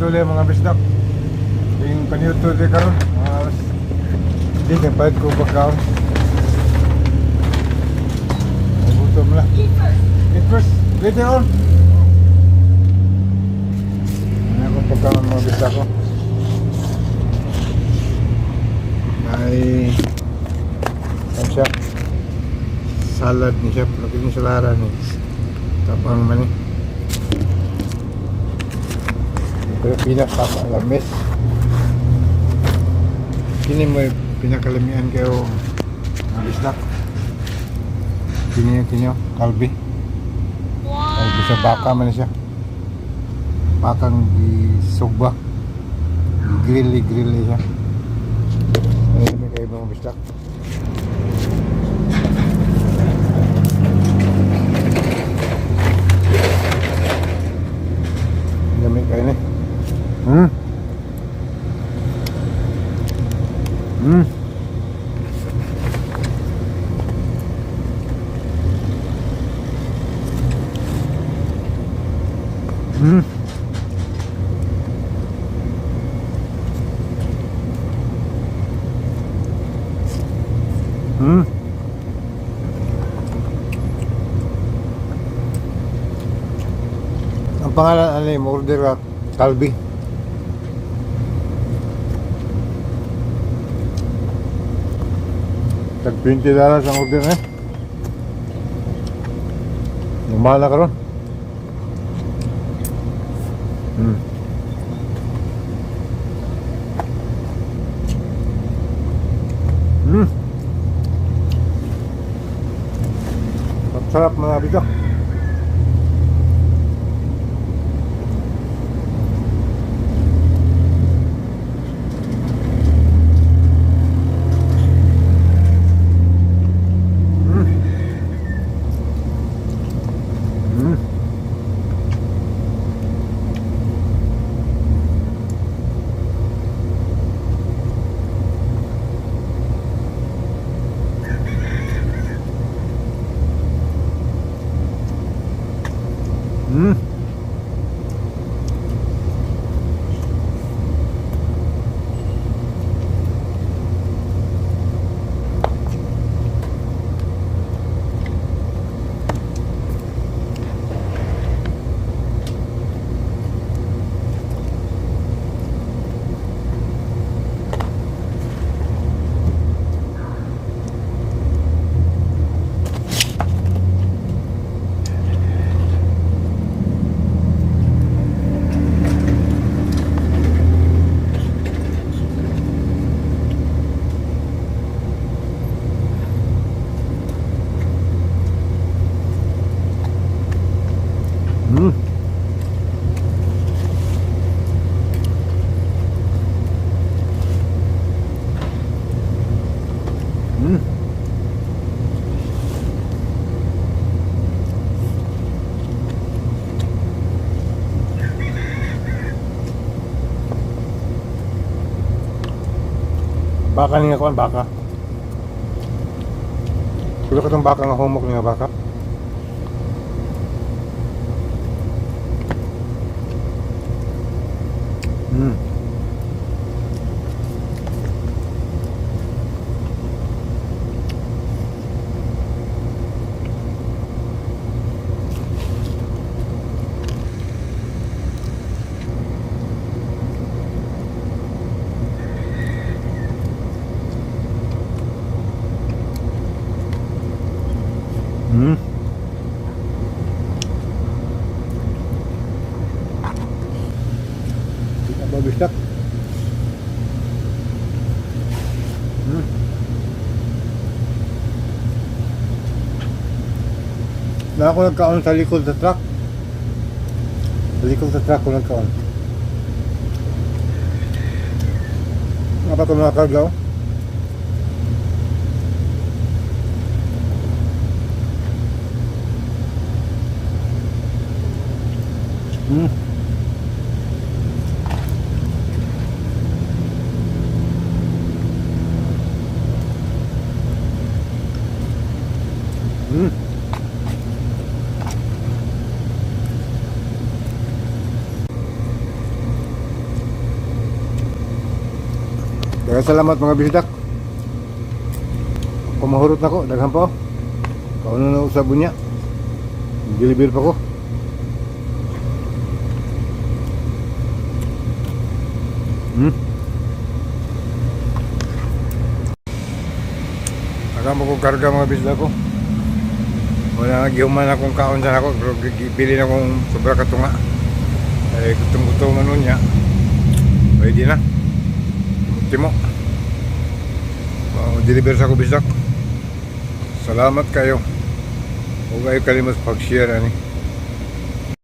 Tuli mga bisdak. Yung paniuto di karon. Alas. Di kay palit ko pagkaon. Gutom na. Eat first. Eat first. Later on. Ano akong pagkaon, mga bisdak ko. May ano siya? Salad ni siya. Lagi ni salara ni. Tapang man eh. Pero pinakakalamis. Kini mo yung pinakalamian kayo, mga bisdak. Kini kini kalbi. Kalbi sa baka man siya. Bakang gisugba. Grill grill siya. Ay, may kayo, mga bisdak. Lami kayo ni. Ang pangalan ano yung order ka, kalbi. Tag $20 ang order eh. Mahal na karon. Sarap, mga bisdak. Baka ni nga kuan baka. Kulo katong baka nga humok ni nga baka. Kita ba bisdak? Na ako nagkaon sa likod sa truck. Sa likod sa truck ko nagkaon. Nga pa ito mga karga oh. Daghang salamat, mga bisdak. Pamahurot na ko, daghan pa oh. Kauno na usab unya. Deliver pa ko. Daghan pa ko karga, mga bisdak ko. Wala na gihuman akong kaon sa ako, pero gibili na kong sobra katunga. Eh, gutom-gutom man unya. Pwede na. Timo. Deliver sa ko, bisdak. Salamat kayo. Huwag kayo kalimos pag-share ani.